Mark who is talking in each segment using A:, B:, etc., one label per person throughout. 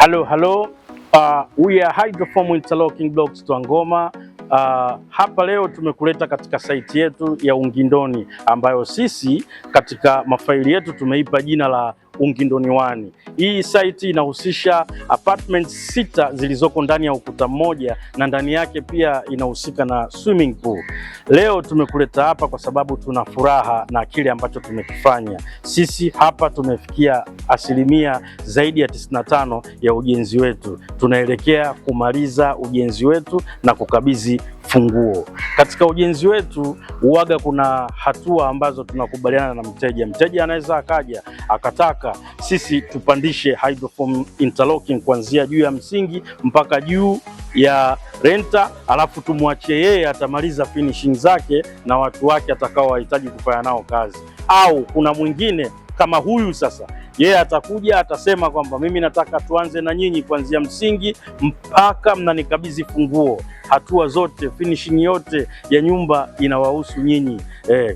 A: Hello, hello. We are Hydroform Interlocking Blocks Twangoma. Hapa leo tumekuleta katika site yetu ya Ungindoni ambayo sisi katika mafaili yetu tumeipa jina la Ungindoni 1. Hii site inahusisha apartments sita zilizoko ndani ya ukuta mmoja na ndani yake pia inahusika na swimming pool. Leo tumekuleta hapa kwa sababu tuna furaha na kile ambacho tumekifanya. Sisi hapa tumefikia asilimia zaidi ya 95 ya ujenzi wetu. Tunaelekea kumaliza ujenzi wetu na kukabidhi funguo. Katika ujenzi wetu uwaga kuna hatua ambazo tunakubaliana na mteja. Mteja anaweza akaja akataka sisi tupandishe hydroform interlocking kuanzia juu ya msingi mpaka juu ya renta, alafu tumwachie yeye atamaliza finishing zake na watu wake atakao wahitaji kufanya nao kazi. Au kuna mwingine kama huyu sasa, yeye atakuja atasema kwamba mimi nataka tuanze na nyinyi kuanzia msingi mpaka mnanikabidhi funguo, hatua zote, finishing yote ya nyumba inawahusu nyinyi.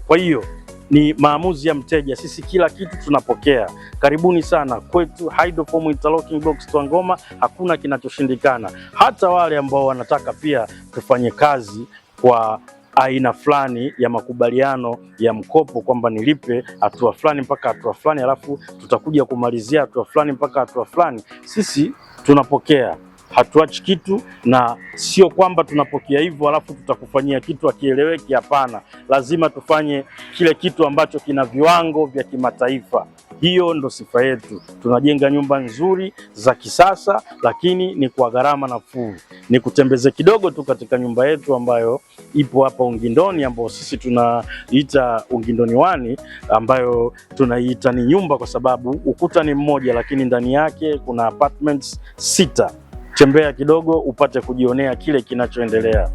A: Kwa hiyo ni maamuzi ya mteja, sisi kila kitu tunapokea. Karibuni sana kwetu Hydroform Interlocking Blocks Twangoma, hakuna kinachoshindikana. Hata wale ambao wanataka pia tufanye kazi kwa aina fulani ya makubaliano ya mkopo kwamba nilipe hatua fulani mpaka hatua fulani, alafu tutakuja kumalizia hatua fulani mpaka hatua fulani, sisi tunapokea, hatuachi kitu, na sio kwamba tunapokea hivyo alafu tutakufanyia kitu hakieleweki. Hapana, lazima tufanye kile kitu ambacho kina viwango vya kimataifa. Hiyo ndo sifa yetu. Tunajenga nyumba nzuri za kisasa, lakini ni kwa gharama nafuu. Ni kutembeze kidogo tu katika nyumba yetu ambayo ipo hapa Ungindoni, ambayo sisi tunaita Ungindoni 1, ambayo tunaiita ni nyumba kwa sababu ukuta ni mmoja, lakini ndani yake kuna apartments sita. Tembea kidogo upate kujionea kile kinachoendelea.